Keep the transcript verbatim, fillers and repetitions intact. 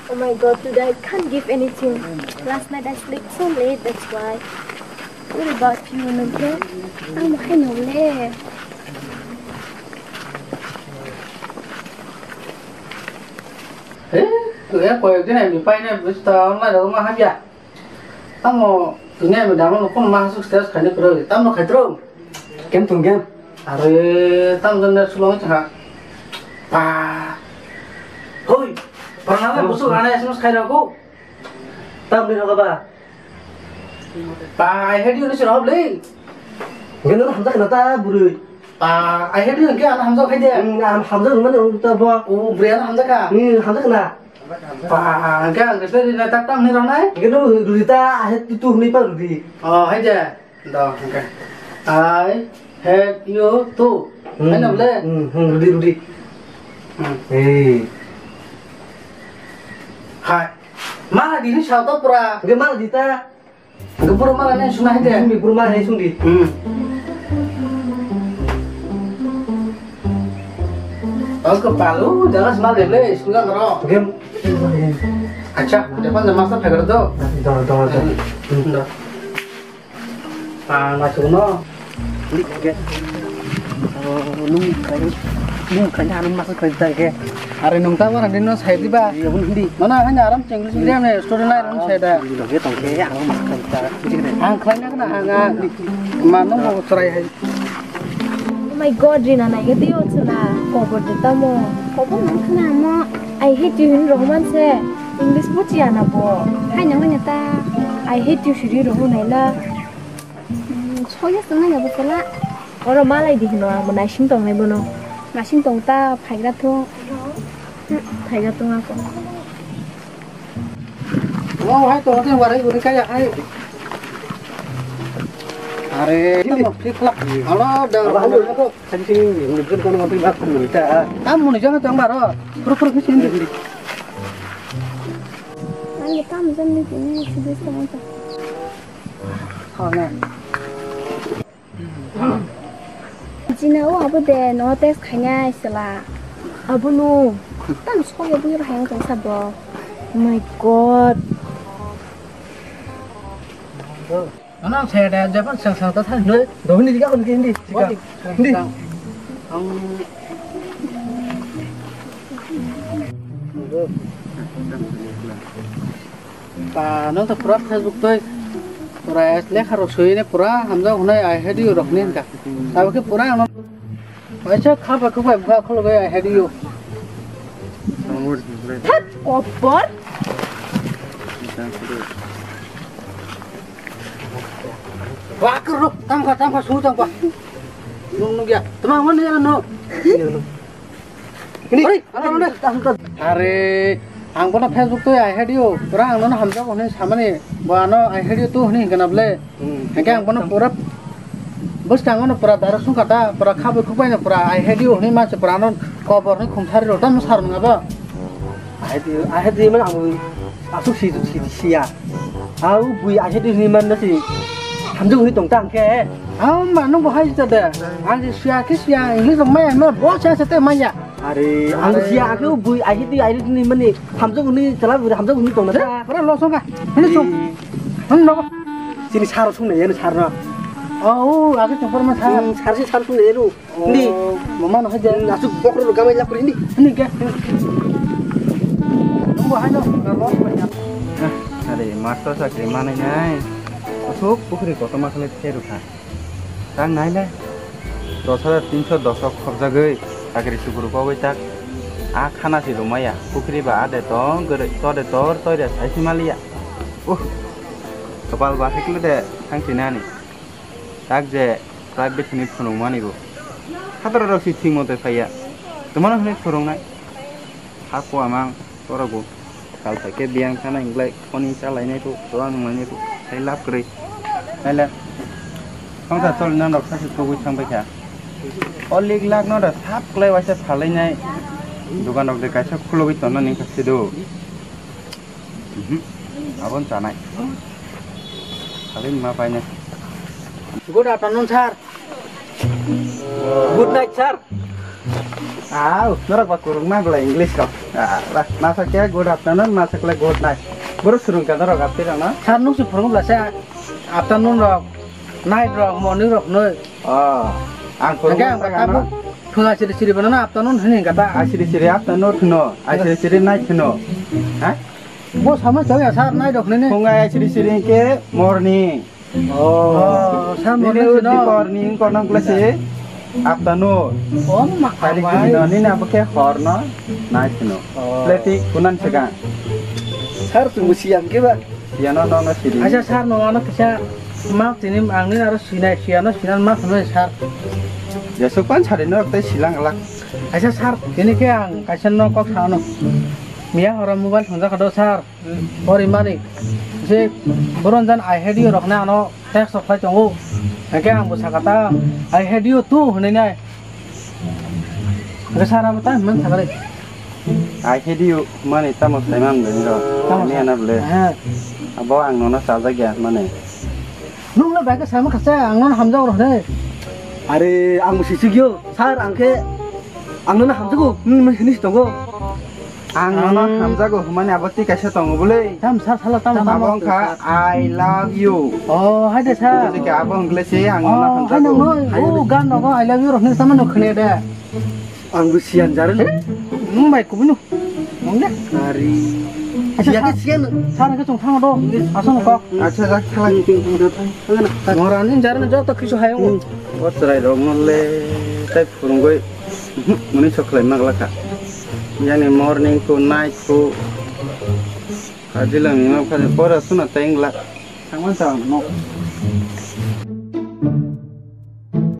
Oh my God, today I can't give anything. Last night I slept so late, that's why. What about you, Nungke? Ang makhai nong le. Eh, tu ya koyok din ami paine bista online rok ma habya. Tamo tini ami dama no phone ma hasuk stres khani kro. Tamo khaitro. Kem tung kem. Are tam jan net sulong cha. Pa. Hoi. Parnala busuk ana S M S khairok ko. Tam ni roga ba. Pa, I hate you ni sirok le. Gendo hamjak na ta buri. Pa, I hate you ke ana hamjak khai de. Hmm, am hamjak mane ta bo. O buri ana hamjak ka. Hmm, hamjak na. Pa, ke ang ke seri na tak tam ni ronai. Gendo ruri ta, I hate you too ni pa ruri. Oh, hai de. Do, hwnkhe. I hate you too. Hmm. Hai na bole? Hmm, hmm, rudi, rudi. Hmm. Hey. Hai. Mala di ni sao to pura. Hwnkhe mala di ta. Hwnkhe pura mala ni suna hai de. Sung di, pura mala ni sung di. Hmm. Oke, palu, jangan semal de ble, suna ro. Hwnkhe. Acha, depan de masa phagar do. Do, do, do. Hmm. Do. Ah, masuk no. Hindi, oke. Oh, nung kaya, nung kaya anu masuk kaya kita, oke. Are nung ta wara dino sai di ba. Iya, pun hindi. Mana hanya aram cengkli sendiri ane story lain anu sai da. Hindi, oke, tong ke, anu masuk kaya kita. Hindi, hindi. Ang kaya na kena ang ang. Mana mau cerai hai. Oh my God, Rina, nai ke tio chuna. Kobor de tamo. Kobor nang khna mo. I hate you hin rohman se. English bo chia na bo. Hai nang nang ta. I hate you siri rohu nai la. Hmm, soya sung nai bo sala. Oro malai di hino amo naising tong nai bono. Naising tong ta phaigra thung. Phaigra thung ako. Wah, wahai to, hotel warai guri kaya hai. Are, ini mau fik lah. Alo, dah. Apa hal itu? Tadi sini nunggu kan mau tiba kita. Kamu nih jangan tang baro. Pura pura ke sini. Ang tam jam ni sini sudah sama. Oh, nah. Jina o abo de no test khaina isla. Abono. Tam soya buya bahai ang tongsa bo. Oh my God. Ano ang saya da japan sang sang ta thang noi. Dohini diga kon hindi. Hindi. Ang Ta no to pura Facebook toi pura lekha rok soi ne pura hamjak hwnwi I hate you rok ni hinka. Abo khe pura ano waisa kha ba kha bai bwkha kholo bai I hate you. Thak kopor. Wa khe rok tang kha tang kha su tang kha. Nung nung ya. Tama wan ya no. Ini. Oi, ano, ano. Are, ang bono Facebook twi I hate you. Pura ang nono hamjago hwnwi samani. Bo ano I hate you too hwnwi hwnkhe na ble. Hmm. Hwnkhe ang bono pura bwskango no pura direct sungkha ta, pura khabwi khukbai no pura I hate you hwnwi manse pura ano kobor hwnwi khumthari rw tamo sar nwnga bo. I hate you, I hate you man ang asuk si, si, siya. Au bui I hate you hwnwi man na si. Hamjak hwnwi tong ta hwnkhe. Au ma nung bo hai ta de. Ang si siya khe siya English rok maya ma bo siya sa te maya. Are, ang siya, ang khe bui, I hate you, I hate you ni mani, hamjak hwnwi, chwla bui, hamjak hwnwi tong na. Pura lo song ka. Hwnwi song. Hwnwi no. Chini saro song na, yeno sar no. Oh, age chopor ma sar. Hmm, sar si sar song na, yeno. Hindi. Mama no haja. Hmm, asuk bokro ro gamai lap kori hindi. Hindi ke. Nung bo haja, na lo song ya. Are, master sakri manai nai. Asuk pukhri kotor ma khle theru kha. Tang nai le, dos hajar tinso dos rok khorjagwi, chakri chukru kogwi tak. A khana si rwmaya, pukhri ba ade tong, gwnwi tode tor, toide sai si maliya. Uh, kapal ba hekle de, thang si nani. Tak je, private hwnwi phunukmani bo. Khatra rok si thik mote phaiya. Twmano hwnwi phunuknai. Hakwa mang. Oro bo sal pai khe biyang thana hinglai khoni cha lainai rw, chwla nung lainai rw, hai lab kwrwi. Hai le, songsa choli nang rok sasu tugui thang bai kha. O lik lak no da sap kwlai waisa phalai nai. Dukan rok de kaisa khulugui tonna ning kha sido. Mhm. Abon chanai. Salai ma pai nai. Good afternoon, sir. Good night, sir. Au, norok ba kurung na bla English rok. Ah, ba, masa khe good afternoon, masa khe good night. Boro surung ka norok apti rok na. Sir, nung si phurung bla sa afternoon rok, night rok, morning rok noi. Oh, ang phurung Hake ang bla kata kano. Phung asiri siri bana na afternoon hini kata. Asiri siri afternoon no, asiri siri night no. Ha? Bo sama chaya sir, night rok nini. Phung asiri siri ke morning. Oh, sir, nini morning uti sino. Morning kono klase afternoon. Oh, ma Hari kawai. Kini no nini abo khe hor no night no. Oh. Pleti kunan sega. Sir, chwng bo siyang khe ba? Siyano no no siri. Acha sir, no ano kisa mak tini ang nini aro sinai siyano sinan mak no sir. Jesuk pan sari no tei silang alak. Acha sir, tini khe ang kaisa no kok sano. Miya horo mobile thongjak do sir. Pori mani. Se boron jan I hate you rok na ano text rok khlai tongo. Hake ang bo sakata I hate you too hwnwi nai. Hake sara bo ta hwnmani sakare. I hate you mani tamo saiman bini ro. Tamo Ani sa- ana bole. Ha. Abo ang nono sajak ya mani. Nung no bai ka sama khasa ang nono hamjak rok ne. Are ang bo sisik yo sir ang khe ang nono hamjago nung no hinis tongo. Ang nono Ang- hamjago hwnmani abo twi kaisa tongo bwle. Tam sir, sala tam, Tam tam. abo wngkha I love you. Oh, hai de sir. Jika abo wngkhle se ang nono Oh, hai hamjago. nang noi. Hai Oh, de. Gan nogo I love you rok ni sama no khne de. Ang bo siyan jare no. Nung bai kubunu. Nung de. Ari. Acha, Siya ke sir. Siyan. Sir ke chung thang do. Asong kok. Acha, jak thalai. Ngora ni jare no joto kisu hai. Hmm. O chwrai rok no le tai phurungoi. Muni sok khlai mak lakha. Yani morning ko night ko. Kajila ni ma kha pora suna tai ngla. Thangman sa no.